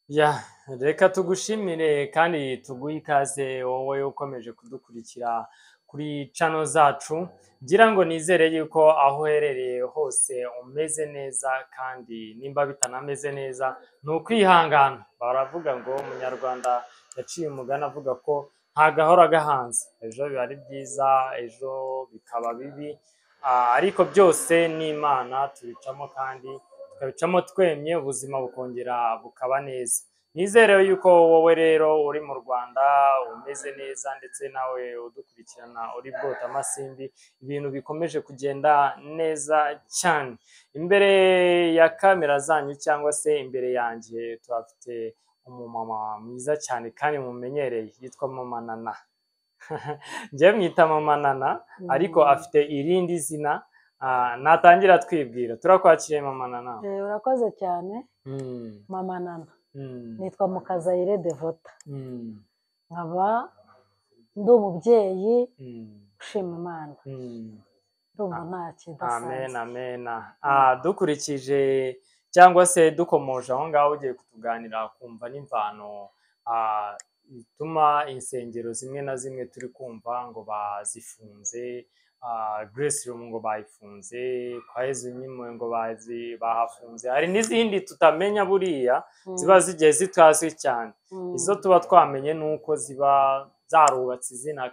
Ya, reka tugushimire kandi tuguhe ikaze wowe ukomeje kudukurikira kuri channel zacu. Ngira ngo nizere yuko aho uherereye hose umeze neza, kandi nimba bitanameze neza ni ukwihangana. Baravuga ngo umunyarwanda yaciye umugani avuga ko nta gahora gahanze, ejo biba ari byiza, ejo bikaba bibi, ariko byose ni Imana tubicamo kandi tukabicamo twemye, ubuzima bukongera bukaba neza. Nizere yuko wowe rero uri mu Rwanda umeze neza, ndetse nawe udukurikirana uri bwota amasimbi, ibintu bikomeje kugenda neza cyane. Imbere ya kamera zanyu cyangwa se imbere yanjye tuhafite umumama mwiza cyane kandi mumenyereye, yitwa Mama Nana. Njyewe mwita Mama Nana, ariko afite irindi zina. Natangira twibwira. Turakwakiriye Mama Nana. Urakoze cyane. Mama Nana. Nitwa Mukazayire Devota. Nkaba ndi umubyeyi ushima Imana. Ndumva nta kidasanzwe. Amen, amen. Dukurikije cyangwa se dukomoje aho ngaho ugiye kutuganira kumva n'imvano ituma insengero zimwe na zimwe turi kumva ngo bazifunze, Grace Room ngo bayifunze, kwa Yezu Nyimwe ngo bahafunze. Hari n'izindi tutamenya buriya ziba zigiye zitazwi cyane. Izo tuba twamenye nuko ziba zarubatse izina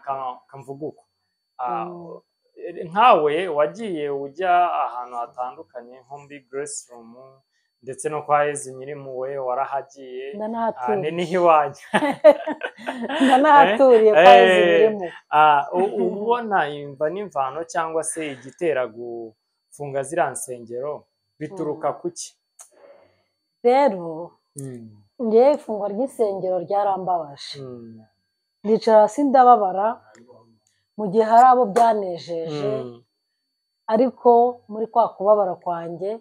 kamvuguko. Nkawe wagiye ujya ahantu hatandukanye nko muri Grace Room ndetse no kwa Yezu Nyirimpuhwe warahagiye, niho iwanyu. Ndanahaturiye kwa Yezu Nyirimpuhwe. Ubona imva n'imvano cyangwa se igitera gufunga ziriya nsengero bituruka kuki? Rero ngewe ifungwa ry'insengero ryarambabaje, ndicara hasi ndababara mu gihe hari abo byanejeje, ariko muri kwa kubabara kwanjye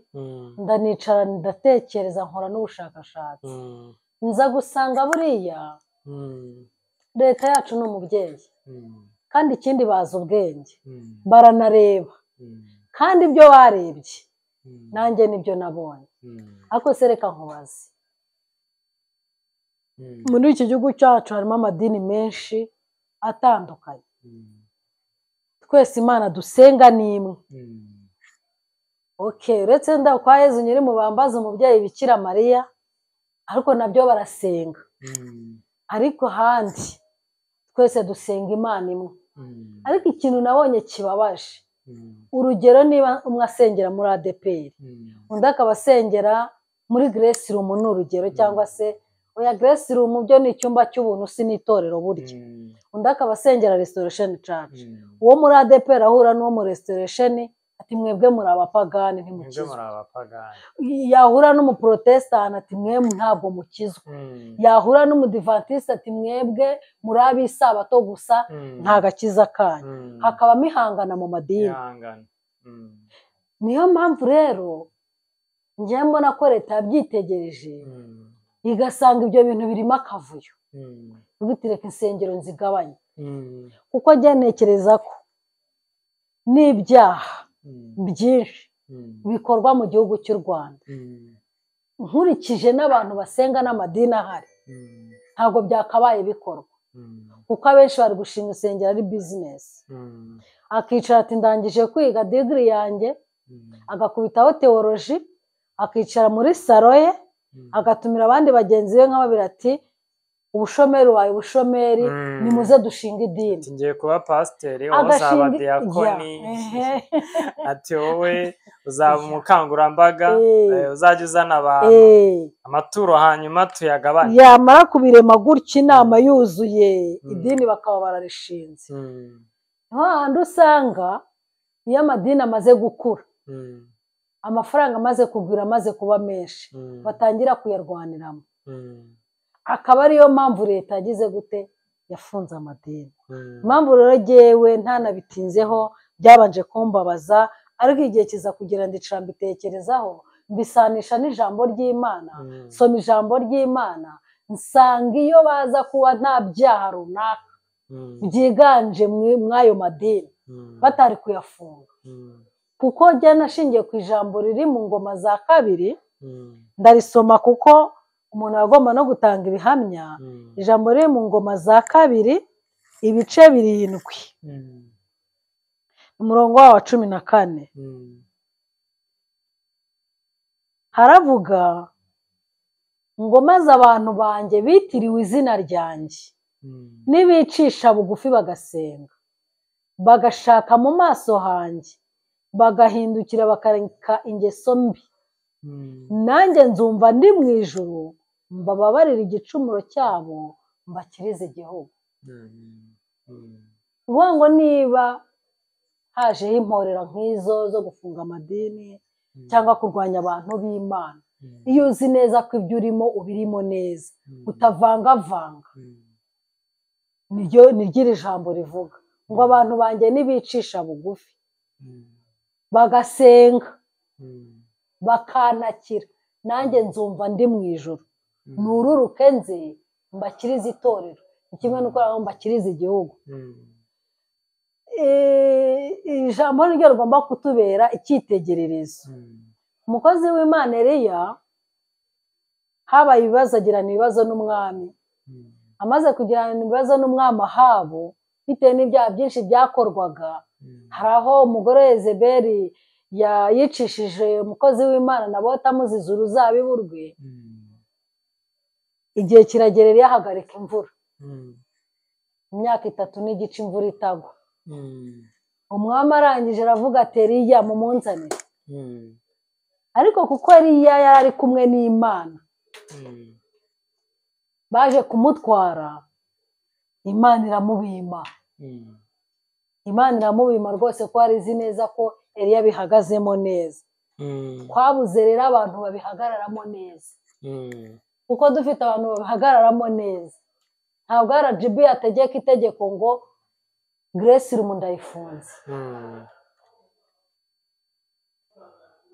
ndanicara ndatekereza, nkora n'ubushakashatsi, nza gusanga buriya leta yacu ni umubyeyi, kandi ikindi bazi ubwenge, baranareba, kandi ibyo barebye nanjye nibyo nabonye. Ariko se reka nkubaze, muri iki gihugu cyacu harimo amadini menshi atandukanye, twese Imana dusenga ni imwe. Okay, uretse nda kwa Yezu Nyirimpuhwe bambaza umubyeyi Bikira Mariya, ariko nabyo barasenga, ariko handi twese dusenga Imana imwe. Ariko ikintu nabonye kibabaje, urugero niba umwe asengera muri ADEPR, undi akaba asengera muri Grace Room, ni urugero, cyangwa se oya Grace Room byo ni icyumba cy'ubuntu si n'itorero burya, undi akaba asengera Restoration Church, uwo muri ADEPR ahura n'uwo muri Restoration ati mwebwe muri abapagani ntimukizwa, yahura n'umuprotestant ati mwebwe ntabwo mukizwa, yahura n'umudivantiste ati mwebwe muri ab'isabato gusa nta gakiza kanyu. Hakabamo ihangana mu madini. Niyo mpamvu rero njye mbona ko leta yabyitegereje igasanga ibyo bintu birimo akavuyo, reka insengero nzigabanye, kuko njye ntekereza ko n'ibyaha byinshi bikorwa mu gihugu cy'u Rwanda, nkurikije n'abantu basenga n'amadini ahari, ntabwo byakabaye bikorwa, kuko abenshi bari gushinga insengero ari bizinesi. Akicara ati ndangije kwiga digiri yanjye, agakubitaho teoloji, akicara muri saro ye, agatumira abandi bagenzi be nka babiri ati ubushomeri wawe ubushomeri, nimuze dushinga idini. Ati ngiye kuba pasiteri, wowe uzaba diyakoni, ati wowe uzaba umukangurambaga, uzajya uzana abantu amaturo hanyuma tuyagabane. Yamara kubirema gutya inama yuzuye, idini bakaba bararishinze. Hahandi usanga iyo amadini amaze gukura, amafaranga amaze kugwira, amaze kuba menshi, batangira kuyarwaniramo. Akaba ariyo mpamvu leta yagize gute, yafunze amadini. Impamvu rero jyewe ntanabitinzeho, byabanje kumbabaza, ariko igihe kiza kugira ndicara mbitekerezaho, mbisanisha n'ijambo ry'Imana, soma ijambo ry'Imana, nsanga iyo baza kuba nta byaha runaka byiganje mw'ayo madini batari kuyafunga. Kuko jya nashingiye ku ijambo riri mu Ngoma za Kabiri, ndarisoma kuko Umuntu agomba no gutanga ibihamya. Ijambo riri mu Ngoma za kabiri ibice 7, umurongo wa 14, haravuga ngo maze abantu banjye bitiriwe izina ryanjye nibicisha bugufi bagasenga bagashaka mu maso hanjye bagahindukira bakareka ingeso mbi, nanjye nzumva ndi mu ijuru mbababarira igicumuro cyabo mbakirize igihugu. Uvuga ngo niba hajeho imporera nk'izo zo gufunga amadini cyangwa kurwanya abantu b'Imana, iyo uzi neza ko ibyo urimo ubirimo neza utavangavanga, niryo iri jambo rivuga ngo abantu banjye nibicisha bugufi bagasenga bakanakira, nanjye nzumva ndi mu ijuru nururuke nze mbakirize itorero, kimwe n'uko mbakirize igihugu. Ijambo niryo rigomba kutubera icyitegererezo. Umukozi w'Imana Eliya habaye ibibazo, agirana ibibazo n'umwami. Amaze kugirana ibibazo n'umwami Ahabu, bitewe n'ibyaha byinshi byakorwaga, hari aho umugore Yezebeli yicishije umukozi w'Imana Naboti amuziza uruzabibu rwe. Igihe kiragera Eliya ahagarika imvura, imyaka 3 n'igice imvura itagwa. Umwami arangije aravuga ati Eliya mumunzanire. Ariko kuko Eliya yari ari kumwe n'Imana, baje kumutwara, Imana iramubima. Imana iramubima rwose, ko yari izi neza ko Eliya bihagazemo neza. Twabuze rero abantu babihagararamo neza, kuko dufite abantu babihagararamo neza. Ntabwo RGB yategeka itegeko ngo Grace Room ndayifunze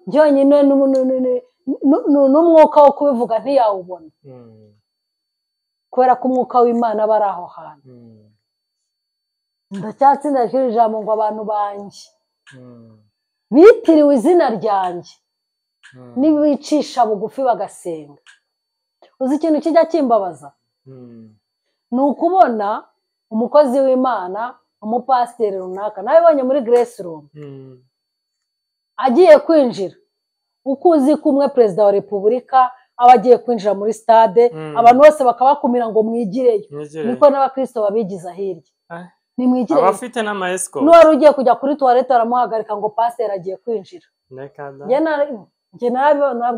byonyine, n'umwuka wo kubivuga ntiyawubona, kubera ko umwuka w'Imana aba ari aho hantu. Ndacyatsinda kiri ijambo ngo abantu banjye bitiriwe izina ryanjye nibicisha bugufi bagasenga. Uzi ikintu kijya kimbabaza? Ni ukubona umukozi w'Imana, umupasiteri runaka, nabibonye muri Grace Room, agiye kwinjira, uko uzi kumwe perezida wa repubulika aba agiye kwinjira muri stade, abantu bose bakabakumira ngo mwigireyo, niko n'abakristo babigiza hirya, nimwigireyo. Abafite n'ama escort, n'uwari ugiye kujya kuri toilette aramuhagarika ngo pasiteri agiye kwinjira. Njye narabibona,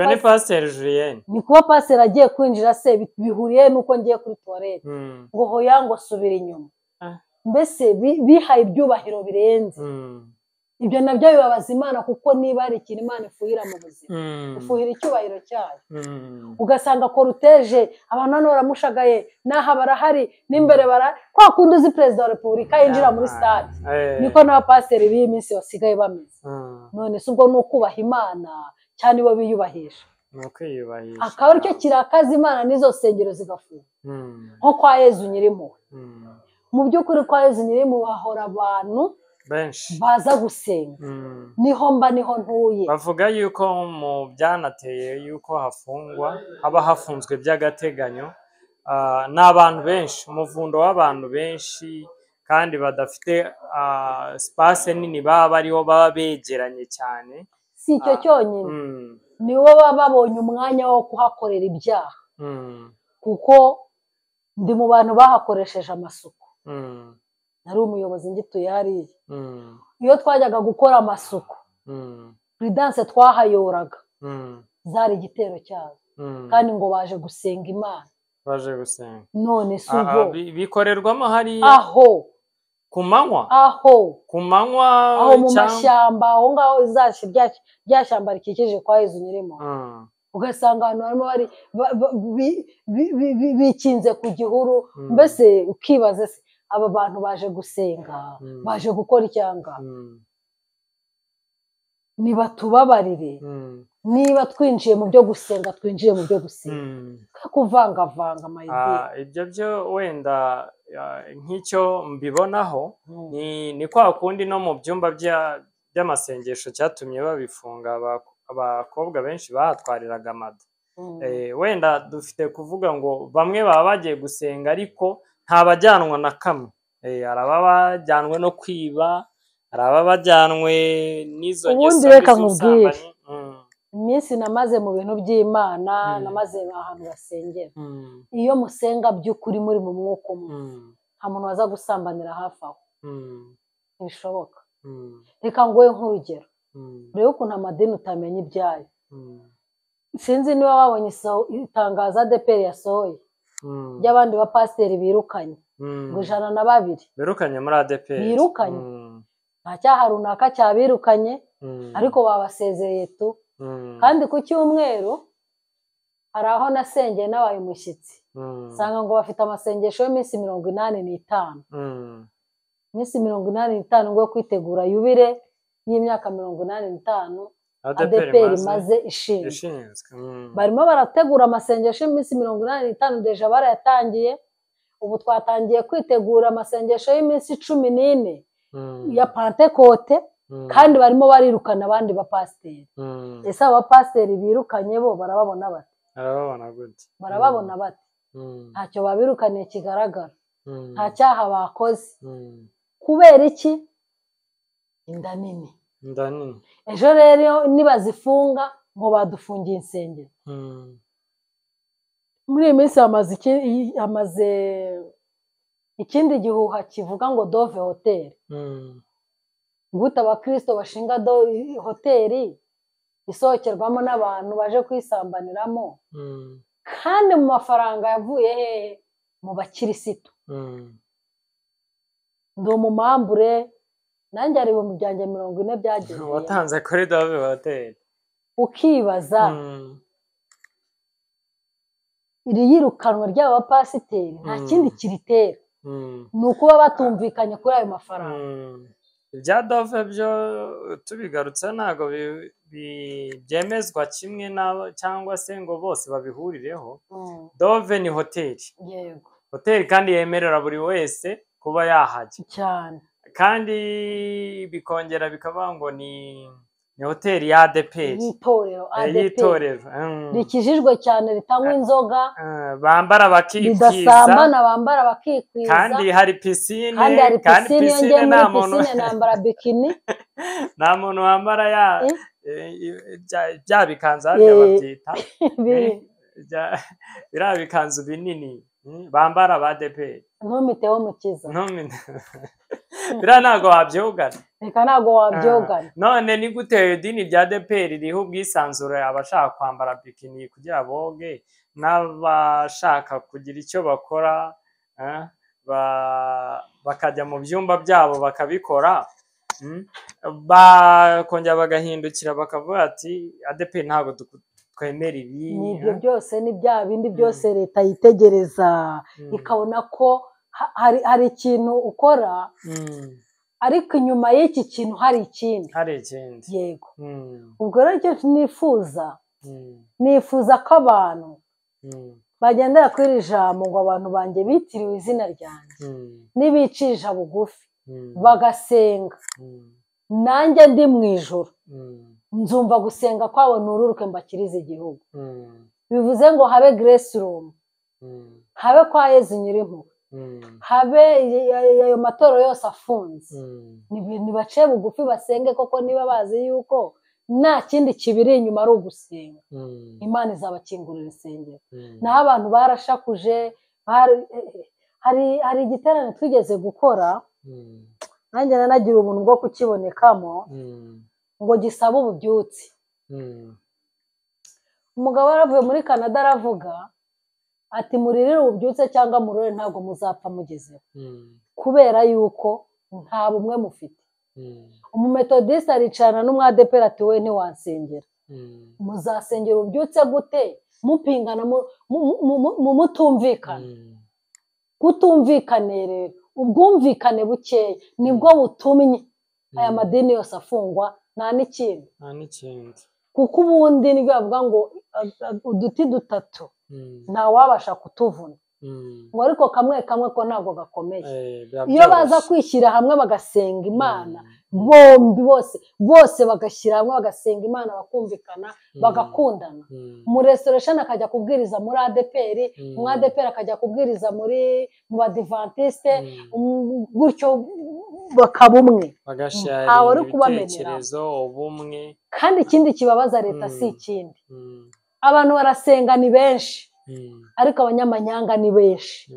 ni pasiteri Julienne, ni kuba pasiteri agiye kwinjira se bihuriye nuko ngiye kuri toilette, ngo hoya ngo subira inyuma. Mbese bihaye ibyubahiro birenze. Ibyo nabyo bibabaza Imana, kuko niba hari ikintu Imana ifuhira mu buzima, ifuhira icyubahiro cyayo. Ugasanga koruteje abantu hano baramushagaye, n'aha barahari, n'imbere barahari, kwa kundi uzi perezida wa repubulika yinjira muri stade, niko n'abapasiteri b'iyi minsi basigaye bameze. None se ubwo ni ukubaha Imana cyane bo biyubahisha? Akaba aricyo kirakaza Imana, n'izo nsengero zigafunga, nko kwa Yezu Nyirimpuhwe. Mu by'ukuri kwa Yezu Nyirimpuhwe hahora abantu benshi baza gusenga, niho mba niho ntuye. Bavuga yuko mu byanateye yuko hafungwa, haba hafunzwe by'agateganyo, n'abantu benshi, umuvundo w'abantu benshi, kandi badafite space nini baba bariho, baba begeranye cyane. Si icyo cyonyine, nibo baba babonye umwanya wo kuhakorera ibyaha, kuko ndi mu bantu bahakoresheje amasuku. Nari umuyobozi ngituye hariya. Iyo twajyaga gukora amasuku, Prudence twahayoraga, zari igitero cyazo, kandi ngo baje gusenga Imana, baje gusenga. None si ubwo bikorerwamo hariya aho ku manywa, aho ku manywa, aho mu mashyamba, aho ngaho rya shyamba rikikije kwa Yezu Nyirimpuhwe, ugasanga abantu barimo bari bikinze ku gihuru. Mbese ukibaza se aba bantu baje gusenga, baje gukora icyanga? Nibatubabarire, niba twinjiye mu byo gusenga, twinjiye mu byo gusenga, kuvangavanga mayidi. Ibyo byo wenda nk'icyo mbibonaho ni kwa kundi no mu byumba by'amasengesho cyatumye babifunga, abakobwa benshi bahatwariraga amada. Wenda dufite kuvuga ngo bamwe baba bagiye gusenga ariko nta bajyanwa na kamwe. Hari ababa bajyanwe no kwiba, hari ababa bajyanwe n'izo Ubundi ngeso reka mbi nkubwire. z'ubusambanyi. Iminsi namaze mu bintu by'Imana, namaze ahantu basengera. Iyo musenga by'ukuri muri mu mwuka umwe, nta muntu waza gusambanira hafi aho, ntibishoboka. Reka nguhe nk'urugero, urebe ukuntu amadini utamenya ibyayo. Sinzi niba wabonye itangazo ADEPR yasohoye ry'abandi bapasiteri birukanye, ngo 102 birukanye muri ADEPR. Birukanye. Nta cyaha runaka cyabirukanye, ariko babasezereye tu. Kandi ku cyumweru hari aho nasengeye nabaye umushyitsi, nsanga ngo bafite amasengesho y'iminsi 85. Iminsi 85 ngo yo kwitegura yubile y'imyaka 85 ADEPR imaze ishinzwe. Barimo barategura amasengesho y'iminsi 85, déjà barayatangiye. Ubu twatangiye kwitegura amasengesho y'iminsi 14 ya Pantekote, kandi barimo barirukana abandi bapasiteri. Ese aba bapasiteri birukanye bo barababona bate? Barababona gute? Barababona bate? Ntacyo babirukaniye kigaragara, nta cyaha bakoze. Kubera iki? Inda nini. Inda nini. Ejo rero nibazifunga ngo badufungiye insengero. Muri iyi minsi hamaze ikindi gihuha kivuga ngo Dove Hoteli. Gute abakristo bashinga hoteli isohokerwamo n'abantu baje kwisambaniramo, kandi mu mafaranga yavuye hehe? Mu bakirisitu. Ndi umumambure, nanjye hari ibihumbi byanjye 40 byagiye watanze kuri Dove Hoteli. Ukibaza iri yirukanwa ry'aba bapasiteri nta kindi kiritera, ni ukuba batumvikanye kuri ayo mafaranga. Ibya Dove byo tubigarutse ntabwo byemezwa kimwe cyangwa se ngo bose babihurireho. Dove ni hoteli. Yego. Hoteli kandi yemerera buri wese kuba yahajya cyane, kandi bikongera bikavuga ngo ni hoteli ya ADEPR, y'itorero rikijijwe cyane, ritanywa inzoga, bambara bakikwiza, ridasambana, bambara bakikwiza, kandi hari pisine, kandi hari pisine. Iyo ngiye muri pisine nambara bikini. Nta muntu wambara ya bya bikanzu harya babyita biriya bikanzu binini bambara ba ADEPR. Ntumiteho mukiza. Biriya ntabwo wabyogana. Reka ntabwo wabyogana. None ni gute idini rya ADEPR ririho ubwisanzure abashaka kwambara bikini kugira boge, n'abashaka kugira icyo bakora bakajya mu byumba byabo bakabikora, bakongera bagahindukira bakavuga ati ADEPR ntabwo twemera ibi. Nibyo byose ni bya bindi byose leta yitegereza ikabona ko hari ikintu ukora, ariko inyuma y'iki kintu hari ikindi. Hari ikindi. Yego. Ubwo rero icyo nifuza, nifuza ko abantu bagendera kuri iri jambo ngo abantu banjye bitiriwe izina ryanjye, nibicisha bugufi bagasenga, nanjye ndi mu ijoro nzumva gusenga kwabo nururuke mbakirize igihugu. Bivuze ngo habe grace room, habe kwa Yezu Nyirimpuhwe, habe ayo matorero yose afunze, nibace bugufi basenge koko, niba bazi yuko nta kindi kibiri inyuma ari ugusenga, Imana izabakingurira insengero. Naho abantu barashakuje, hari igiterane twigeze gukora, nanjye nanagira ubuntu bwo kukibonekamo, ngo gisaba ububyutse. Umugabo yaravuye muri Canada aravuga ati muririre ububyutse cyangwa murore ntabwo muzapfa mugezeho, kubera yuko nta bumwe mufite. Umumetodiste aricarana n'umwadeperi ati we ntiwansengera, muzasengera ububyutse gute mupingana mutumvikana? Kutumvikane rero, ubwumvikane bukeya nibwo butumye aya madini yose afungwa, nta n'ikindi. Kuko ubundi nibyo bavuga ngo uduti dutatu ntawabasha kutuvuna. Ngo ariko kamwe kamwe ko ntabwo gakomeye. Iyo baza kwishyira hamwe bagasenga Imana, bombi bose bagashyira hamwe bagasenga Imana, bakumvikana, bagakundana. Mu restoration akajya kubwiriza muri ADPR, mu ADPR akajya kubwiriza muri mu Badivantiste, gutyo bakaba umwe, ntawe uri kubamenera ubumwe. Kandi ikindi kibabaza leta si ikindi, abantu barasenga ni benshi, ariko abanyamanyanga ni benshi,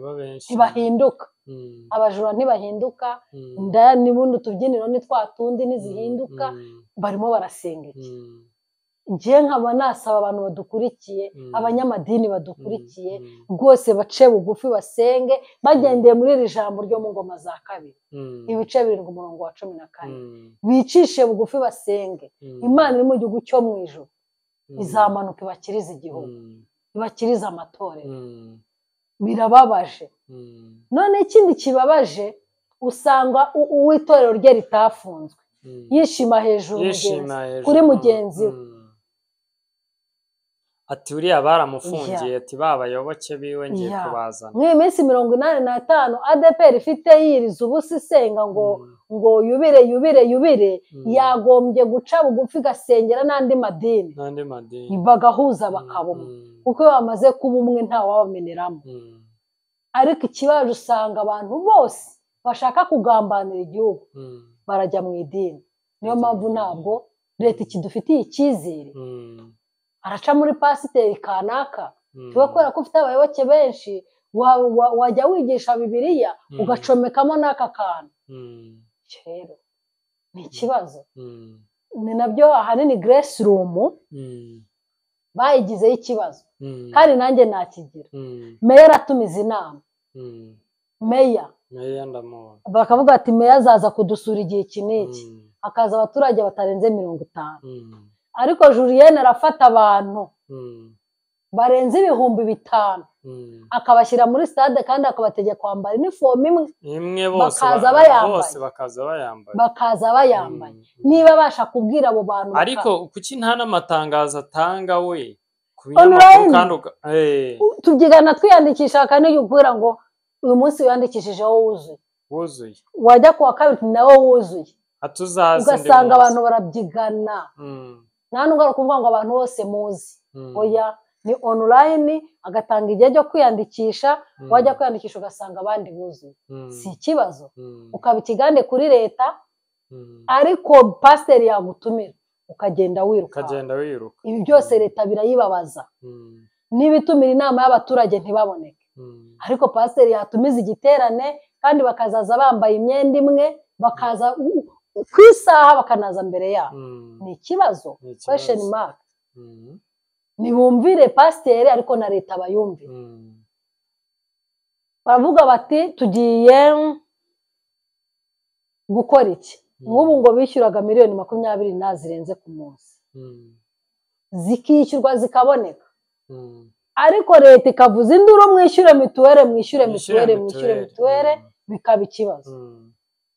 ntibahinduka. Abajura ntibahinduka, indaya n'ubundi utubyiniro ni twa tundi ntizihinduka, barimo barasenga iki? Njye nkaba nasaba abantu badukurikiye, abanyamadini badukurikiye, rwose bace bugufi basenge bagendeye muri iri jambo ryo mu Ngoma za kabiri, ibice 7 umurongo wa 14, bicishe bugufi basenge. Imana iri mu gihugu cyo mu ijuru izamanuka ibakirize igihugu, ibakirize amatorero. Birababaje. None ikindi kibabaje, usanga uw'itorero rye ritafunzwe yishima hejuru kuri mugenzi we, ati uriya baramufungiye, ati babayoboke biwe ngiye kubazana. Nk'iyi minsi 85 ADPR ifite yiriza ubusa isenga ngo yubire yubire yubire, yagombye guca bugufi igasengera n'andi madini, bagahuza bakaba umwe, kuko iyo bamaze kuba umwe ntawabameneramo. Ariko ikibazo usanga abantu bose bashaka kugambanira igihugu barajya mu idini. Niyo mpamvu ntabwo leta ikidufitiye icyizere. Araca muri pasiteri kanaka, tuba kubera ko ufite abayoboke benshi, wajya wigisha Bibiliya ugacomekamo n'aka kantu. Rero ni ikibazo. Ni nabyo ahanini Grace Room bayigizeho ikibazo, kandi nanjye nakigira. Meya aratumiza inama, meya bakavuga ati meya azaza kudusura igihe iki n'iki, hakaza abaturage batarenze 50. Ariko Julienne arafata abantu barenze 5000 akabashyira muri stade, kandi akabategeka kwambara inifomu imwe, bakaza bayambaye. Niba abasha kubwira abo bantu. Ariko kuki nta n'amatangazo atanga we ku binyamakuru? Kandi tubyigana twiyandikisha, kandi kubwira ngo uyu munsi wiyandikishijeho wuzuye, wajya kuwa kabiri nawe wuzuye, ugasanga abantu barabyigana. Nta nubwo ari ukuvuga ngo abantu bose muzi, oya, ni online, agatanga igihe cyo kwiyandikisha, wajya kwiyandikisha ugasanga abandi buzuye. Si ikibazo, ukaba ikigande kuri leta, ariko pasiteri yagutumira ukagenda wiruka. Ibi byose leta birayibabaza. Niba itumira inama y'abaturage ntibaboneke, ariko pasiteri yatumiza igiterane, kandi bakazaza bambaye imyenda imwe, bakaza ku isaha, bakanaza mbere yabo. Ni ikibazo, question mark. Nibumvire pasiteri, ariko na leta bayumvire. Baravuga bati tugiye gukora iki? Nk'ubu ngo bishyuraga miliyoni 20 zirenze ku munsi, zikishyurwa zikaboneka, ariko leta ikavuza induru, mwishyure mituwere, mwishyure mituwere, mwishyure mituwere, bikaba ikibazo.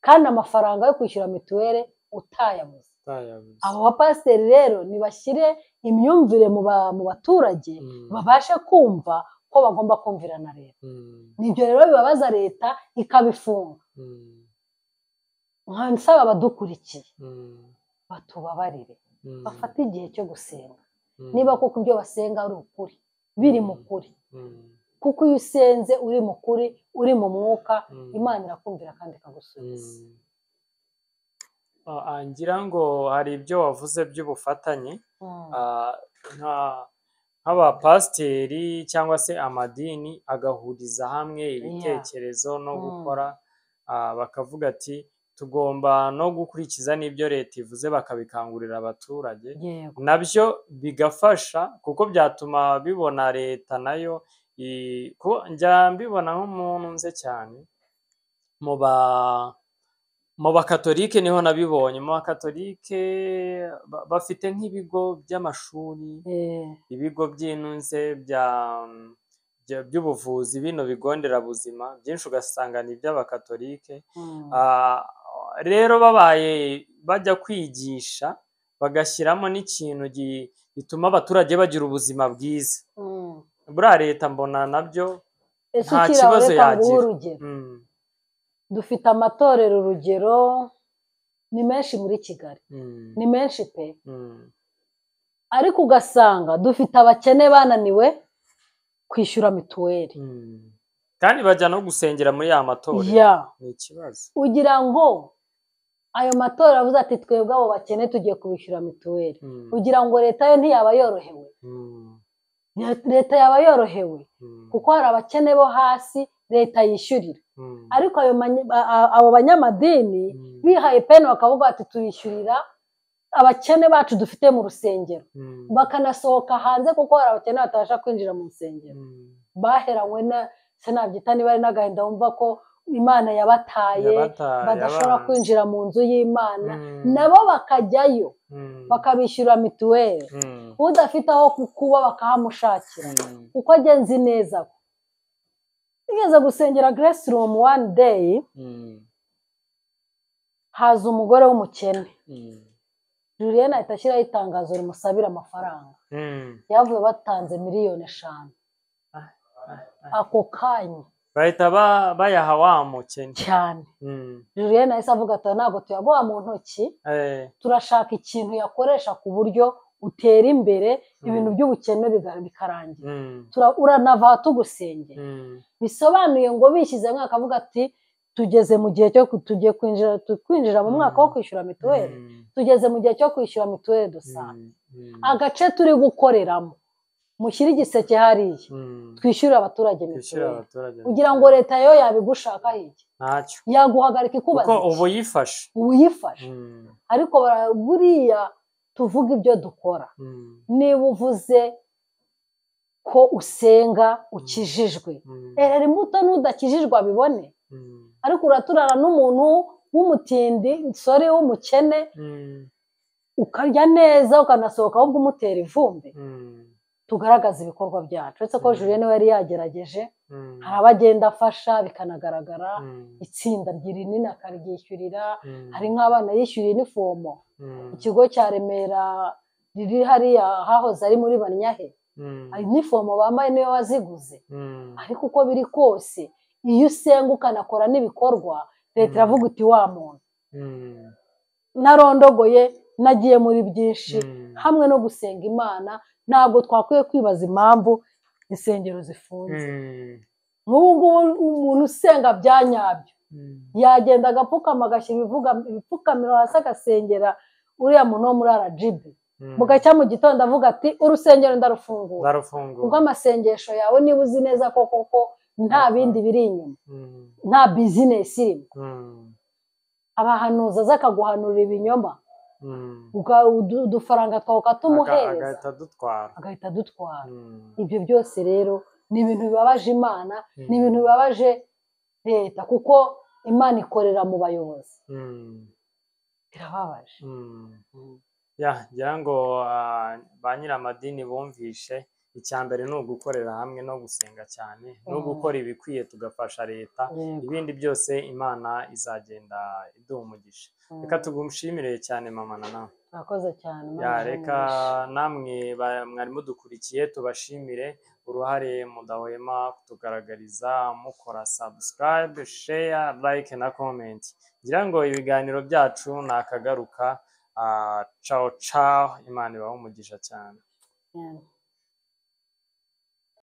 Kandi amafaranga yo kwishyura mituwere utayabuze. Abo bapasiteri rero nibashyire imyumvire mu baturage, babashe kumva ko bagomba kumvira na leta. Nibyo rero bibabaza leta ikabifunga. Nsaba abadukurikiye batubabarire, bafate igihe cyo gusenga. Niba koko ibyo basenga ari ukuri, biri mu kuri, kuko iyo usenze uri mu kuri, uri mu mwuka, Imana irakumvira kandi ikagusubiza. Ngira ngo hari ibyo wavuze by'ubufatanye nk'abapasiteri cyangwa se amadini agahuriza hamwe ibitekerezo no gukora, bakavuga ati tugomba no gukurikiza n'ibyo leta ivuze, bakabikangurira abaturage, nabyo bigafasha, kuko byatuma bibona leta nayo. Njya mbibona nk'umuntu nze cyane mu bakatolike, niho nabibonye. Mu bakatolike bafite nk'ibigo by'amashuri, ibigo by'intunze by'ubuvuzi, bino bigo nderabuzima byinshi ugasanga ni iby'abakatolike. Rero babaye bajya kwigisha bagashyiramo n'ikintu gituma abaturage bagira ubuzima bwiza. Buriya leta mbona nabyo Ese Nta ukiri aho, kibazo reka nguhe yagira. urugero. Dufite amatorero, urugero, ni menshi muri Kigali, ni menshi pe. Ariko ugasanga dufite abakene bananiwe kwishyura mituweli. Kandi bajya no gusengera muri ya matorero. Ni ikibazo. Ugira ngo ayo matorero avuze ati twebwe abo bakene tugiye kubishyura mituweli, ugira ngo leta yo ntiyaba yorohewe? Leta yaba yorohewe, kuko hari abakene bo hasi leta yishyurira. Ariko abo banyamadini bihaye peni bakavuga bati turishyurira abakene bacu dufite mu rusengero, bakanasohoka hanze kuko hari abakene batabasha kwinjira mu rusengero. Baheranywe na se nabyita niba ari n'agahinda, wumva ko Imana yabataye, Yabataye, badashobora yabanze. kwinjira mu nzu y'Imana, nabo bakajyayo bakabishyura mituweli, udafite aho kuba bakahamushakira. Kuko njye nzi neza ko nigeze gusengera Grace Room one day, haza umugore w'umukene. Julienne ahita ashyiraho itangazo rimusabira amafaranga. Yavuye batanze miliyoni 5 ako kanya. Bahita bayaha wa mukene? Cyane. Julienne ahise avuga ati ntabwo tuyaguha mu ntoki, turashaka ikintu yakoresha ku buryo utera imbere, ibintu by'ubukene bikarangira. Uranava tugusengera. Bisobanuye ngo bishyizemo akavuga ati tugeze mu gihe cyo tugiye kwinjira mu mwaka wo kwishyura mituweli, tugeze mu gihe cyo kwishyura mituweli dusanga agace turi gukoreramo, mushyire igiseke hariya, twishyure abaturage Twishyure mituweli. abaturage Kugira ngo mituweli. leta yo yabigushaka iki? Ntacyo. Yaguhagarika ikubaza Kuko iki? ubu yifashe. Ubu yifashe. Ariko buriya tuvuga ibyo dukora. Niba uvuze ko usenga ukijijwe, erera imbuto n'udakijijwe abibone. Ariko uraturana n'umuntu w'umutindi, sorry, w'umukene, ukarya neza, ukanasohoka ahubwo umutera ivumbi. Tugaragaza ibikorwa byacu. Uretse ko Julienne we yari yagerageje, hari abo agenda afasha bikanagaragara, itsinda rinini akaryishyurira. Hari nk'abana yishyuriye inifomo, ikigo cya Remera riri hariya hahoze ari muri Banyahe, inifomo bambaye niwe waziguze. Ariko uko biri kose, iyo usenga ukanakora n'ibikorwa, leta iravuga uti wa muntu. Narondogoye, nagiye muri byinshi, hamwe no gusenga Imana, ntabwo twakwiye kwibaza impamvu insengero zifunze. Nk'ubu ngubu umuntu usenga bya nyabyo yagenda agapfukama, agashyira ibipfukamiro hasi, agasengera uriya muntu wo muri RGB, bugacya mu gitondo avuga ati urusengero ndarufungura. Ndarufungura. Ubwo amasengesho yawe, niba uzi neza ko koko nta bindi biri inyuma, nta business irimo, abahanuzi aza akaguhanurira ibinyoma, udufaranga twawe ukatumuhereza, Agahita adutwara. agahita adutwara. Ibyo byose rero ni ibintu bibabaje Imana, ni ibintu bibabaje leta, kuko Imana ikorera mu bayobozi. Birababaje. Ya, ngira ngo ba nyiramadini bumvishe icya mbere ni ugukorera hamwe no gusenga cyane no gukora ibikwiye, tugafasha leta. Ibindi byose Imana izagenda iduha umugisha. Reka tugushimire cyane, mama Nana. Murakoze cyane, Imana Ya, ibahe reka umugisha. namwe mwari mudukurikiye tubashimire uruhare mudahwema kutugaragariza mukora subscribe, share, like na comment. Ngira ngo ibiganiro byacu nakagaruka. Ciao ciao, Imana ibahe umugisha cyane. Yeah.